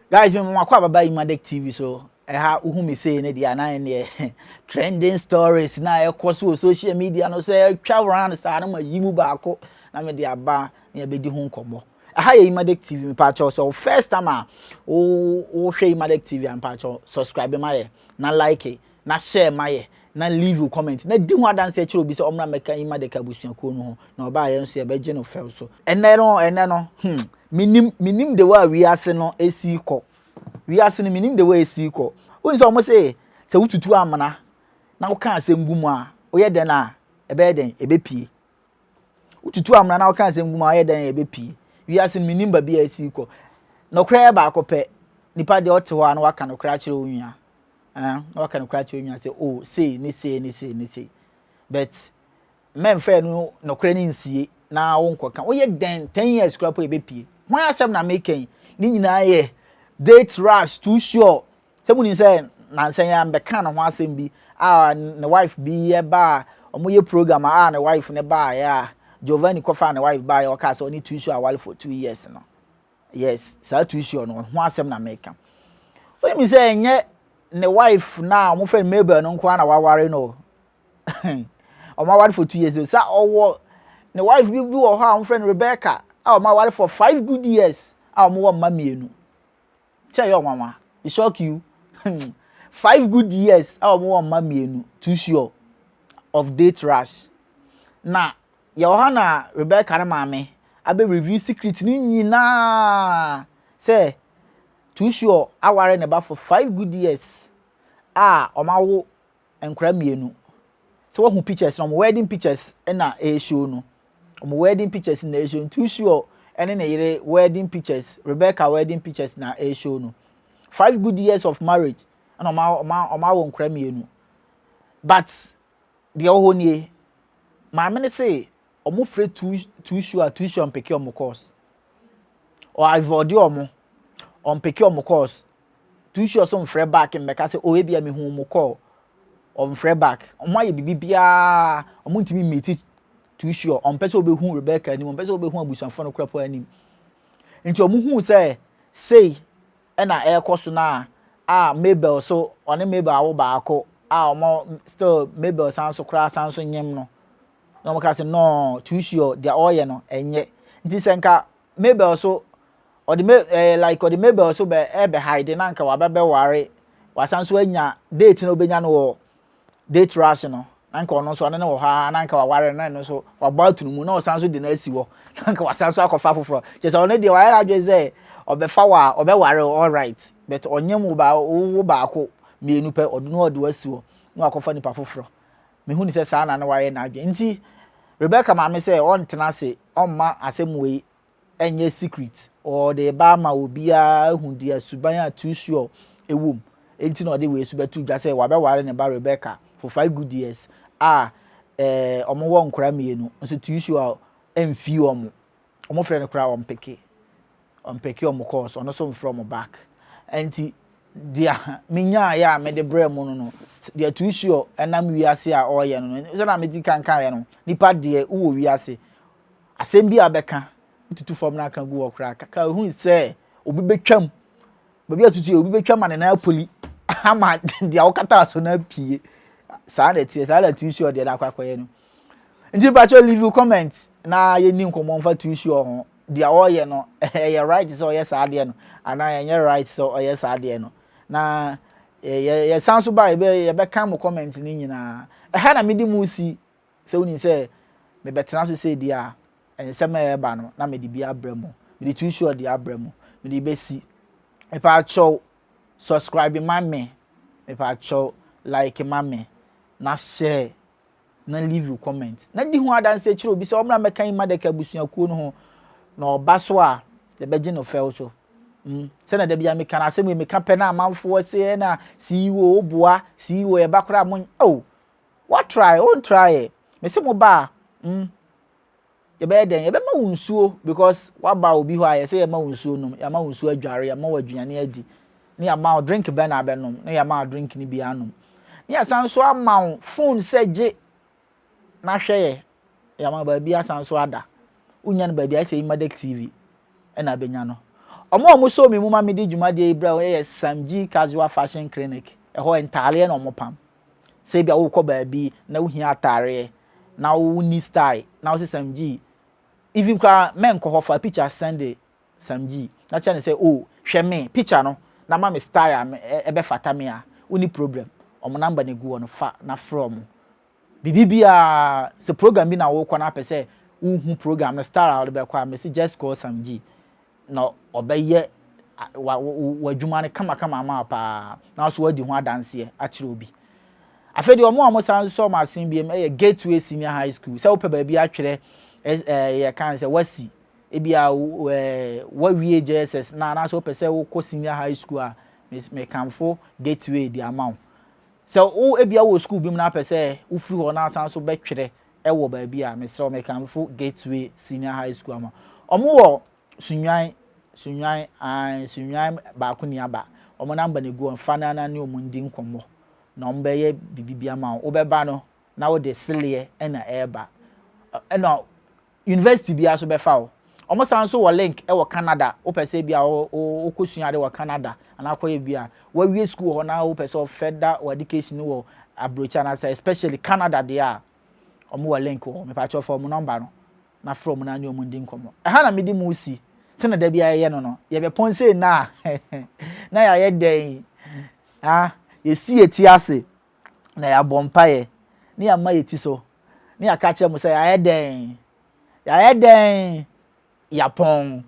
Guys, me mo akɔ ababa Imadek TV so. Ɛha wohu me sei ne deɛ anan neɛ trending stories na ɛkɔ so wɔ social media no sɛ ɛtwa round saa na ma yi mu baako na me de aba na yɛbɛdi ho nkɔmmɔ. Ɛha yɛ Imadek TV. Mepakyɛw, sɛ wo first time a wohwɛ Imadek TV a, mepakyɛw, subscribe ma yɛ na like na share ma yɛ na leave your comment na di ho adanse kyerɛ obi sɛ ɔmmra mmɛka Imadek abusuakuo no ho na ɔbaa yɛn nso yɛbɛgye no fɛw so. Ɛnɛ no, minim de wa wiase no esi kɔ. Wiase no, minim de wa esi kɔ. Wọ́n sɛ ɔmo sɛ sɛ wotutu amena na woka asɛm gu mu a, woyɛ dɛn a ɛbɛyɛ dɛn ɛbɛpie. Wotutu amena na woka asɛm gu mu a, woyɛ dɛn a ɛbɛpie. Wiase no, minim baabi a esi kɔ. Nɔkorɛ yɛ baako pɛ. Nipa deɛ, ɔte hɔ a na waka nɔkorɛ akyerɛ wo nua, na waka nɔkorɛ akyerɛ wo nua sɛ, oh, sei ne sei ne sei ne sei, but mɛnfɛ no nɔkorɛ ne nsie na wonkɔka. Woyɛ dɛn, 10 years koraa po, ɛbɛpie. Hwan asɛm na meka yi? Ne nyinaa yɛ Date Rush Too Sure. Sɛ mu ni sɛ nansa yi ambɛka ne ho asɛm bi a ne wife bi yɛ ba a ɔmo yɛ program a ne wife ne ba yɛ a Giovanni kɔfa ne wife ba yɛ, ɔka sɛ ɔne Too Sure awale for 2 years no. Yes, saa Too Sure no ho asɛm na meka. Wɔn sɛ ɛnyɛ ne wife na ɔmo fɛ no Mabel no nko ara na waware no. Ɔmo aware for 2 years. Sa ɔwɔ ne wife bi wɔ hɔ a ɔmo fɛ no Rebecca a ɔmo aware for 5 good years a ɔmo wɔ mma mmienu. Kyɛ yɛ ɔnwanwa, it shock you. 5 good years a ɔmo wɔ mma mmienu. Too Sure of Date Rush na yɛwɔ ha na Rebecca ne maame abɛ review secret ne nyinaa sɛ Too Sure aware ne ba for 5 good years a ɔmo awo nkora mmienu. Sɛ wɔhu pictures na ɔmo wedding pictures ɛna ɛɛshow no, ɔmo wedding pictures na ɛɛshow. Too Sure ɛne ne yere wedding pictures, Rebecca wedding pictures na ɛɛshow no. 5 good years of marriage ɛna ɔmo awo nkora mmienu. But deɛ ɔwɔ hɔ nie, maame ne se ɔmo fere Too Sure a, Too Sure mpick ɔmo calls, ɔavoid ɔmo, ɔmpick ɔmo calls. Too Sure so mfrɛ back mbɛka sɛ, "Oh, ebi a mehu ɔmo call." Ɔmfrɛ back. Ɔmo ayɛ bibi biara, ɔmo ntumi meet Too Sure. Ɔmpɛ sɛ ɔbɛhu Rebecca anim, ɔmpɛ sɛ ɔbɛhu abusuafoɔ no koraa po anim. Nti ɔmo hu sɛ sei ɛna ɛrekɔ so na a Mabel so, ɔne Mabel awo baako a ɔmo still Mabel san so koraa san so nyem no, na ɔmo ka sɛ no, Too Sure deɛ ɔreyɛ no ɛnyɛ. Nti sɛ nka Mabel so ɔde me like ɔde Mabel so bɛ ɛbɛ hide na nka wabɛbɛ ware, wasan so anya date na obenya no wɔ Date Rush no, na nka ɔno nso ɔne no wɔ hɔ a, na nka waware na ɛno nso wabɔ ato no mu na ɔsan so de no asi hɔ na nka wasan so akɔfa foforɔ. Kyerɛ sɛ ɔno deɛ, wayɛ adwene sɛ ɔbɛfa wɔ a ɔbɛware, all right, but ɔnyɛ mu ba wo baako mmienu pɛ, ɔde no ɔde wasi hɔ na wakɔfa nipa foforɔ. Mehu ni sɛ saa na ne wayɛ n'adwene. Nti Rebecca maame sɛ ɔntena ase, ɔmma asɛm wei ɛnyɛ secret. Ɔde ba ama obiara ehu deɛ suban a Too Sure ɛwɔ mu. Enti na ɔde wei so bɛto dwa sɛ wabɛware ne ba Rebecca for 5 good years a ɔmo wɔ nkora mmienu nso. Too Sure ɛmfi ɔmo, ɔmo frɛ no koraa, ɔmpick ɔmo calls, ɔno nso mfrɛ ɔmo back. Nti deɛ menyaayɛ a mede brɛ mu no, deɛ Too Sure ɛnam wiase a ɔreyɛ no, sɛnea medi kankan yɛ no, nipa deɛ wowɔ wiase, asɛm bi a bɛka tutu fam na aka gu hɔ koraa kaka ohun sɛ obi bɛtwam baabi a tutu yɛ, obi bɛtwam ma ne nan apoli ama deɛ ɔkata so na pie. Saa na ɛteɛ, saa na Too Sure deɛ n'akɔ akɔyɛ no. Nti mpakyɛ, leave your comment na yɛni nkɔmmɔ mfa Too Sure ho. Deɛ ɔreyɛ no, ɛyɛ right sɛ ɔyɛ saa adeɛ no anaa ɛnyɛ right sɛ ɔyɛ saa adeɛ no? Na yɛ yɛsan so ba yɛbɛ yɛbɛka mo comment ne nyinaa. Ɛha na mede mu si sɛ wonim sɛ mebɛtena so sɛ di a nsɛm a ɛreba no na mede bi abrɛ mu. Mede Too Sure de abrɛ mu, mede bɛsi. Mepa subscribe ma me, mepa like ma me na share na leave your comment na di ho adanse kyerɛ obi sɛ ɔmmra mmɛka yi Madaka abusuakuo no ho na ɔba so a, yɛbɛgye no fɛw so. Sɛnɛ da bia meka no, asɛm yi meka pɛ na amanfoɔ sɛ na CEO boa CEO yɛba koraa mo. Oh, what try won try ɛ mese mo ba a, yɛbɛyɛ dɛn? Yɛbɛma wo nsuo because waba obi hɔ a yɛsɛ yɛma wo nsuo nom, yɛma wo nsuo adware, yɛma wo aduane adi, ne yɛma wo drink bɛn na abɛnom, ne yɛma wo drink ne bi anom, ne yɛsan so ama wo phone sɛ gye na hwɛ yɛ. Yɛama baabi asan so ada, wonya no baabi ayɛ sɛ Imadek TV ɛna abɛnya no. Wɔn a wɔsɔɔ me mu ma mede dwumadie yi brɛ wo yɛ Samgee Casual Fashion Clinic. Ɛhɔ ntaareɛ na wɔpam. Sɛ ebia wokɔ baabi na wohia ataareɛ na wonni style na wose Samgee, even koraa mɛnkɔ hɔ fa picture send Samgee na kyerɛ no sɛ oh hwɛ me picture no na ma me style a ɛbɛfata me a, wonni problem. Wɔn number na egu hɔ no fa na frɛ wɔn. Biribi biara sɛ program bi na wokɔ na apɛ sɛ wohu program no style a wode bɛkɔ a mesi just call Samgee na ɔbɛyɛ w'adwuma no kamakama ama wo paa na nso wadi ho adanseɛ akyerɛ obi. Afei deɛ ɔmo a ɔmo san sɔ ɔmo asen biem yɛ Gateway Senior High School. Sɛ wopɛ baabi atwerɛ ɛɛ yɛ kan sɛ wasi ebi a wawie JSS na anaasɛ wopɛ sɛ wokɔ senior high school a, mekamfo Gateway de ama wo. Sɛ wo ebi wɔ school bi mu na apɛ sɛ wofiri hɔ na asan so bɛtwerɛ ɛwɔ baabi a, mesrɛ wo, mekamfo Gateway Senior High School ama ɔmo. Wɔ Sunwan, Sunwan an Sunwan baako ni aba. Ɔmo number na egu hɔ fa na na ne ɔmo ndi nkɔmmɔ na ɔmo bɛyɛ biribi bi ama wo. Wobɛba no na wode seleɛ ɛna ɛɛba ɛna university bi so bɛfa wo. Ɔmo san so wɔ link ɛwɔ Canada. Wopɛ sɛ bi a wokɔ sua ade wɔ Canada anaa akɔyɛ bi a wawie school hɔ na wopɛ sɛ ɔfurther wɔ education wɔ aburokyi anaasɛ especially Canada deɛ a, ɔmo wɔ link wɔ. Mepakyɛw, fa ɔmo number no na frɛ ɔmo na ne ɔmo ndi nkɔmmɔ. Ɛha na mede mu si sɛnɛ da bi ayɛyɛ no, yɛbɛpɔn sei na na yɛayɛ dɛn ah yɛsi yɛ ti ase na yɛabɔ mpaeɛ ne yɛama yɛ ti so ne yɛaka kyerɛ mo sɛ yɛayɛ dɛn, yɛayɛ dɛn, yɛapɔn.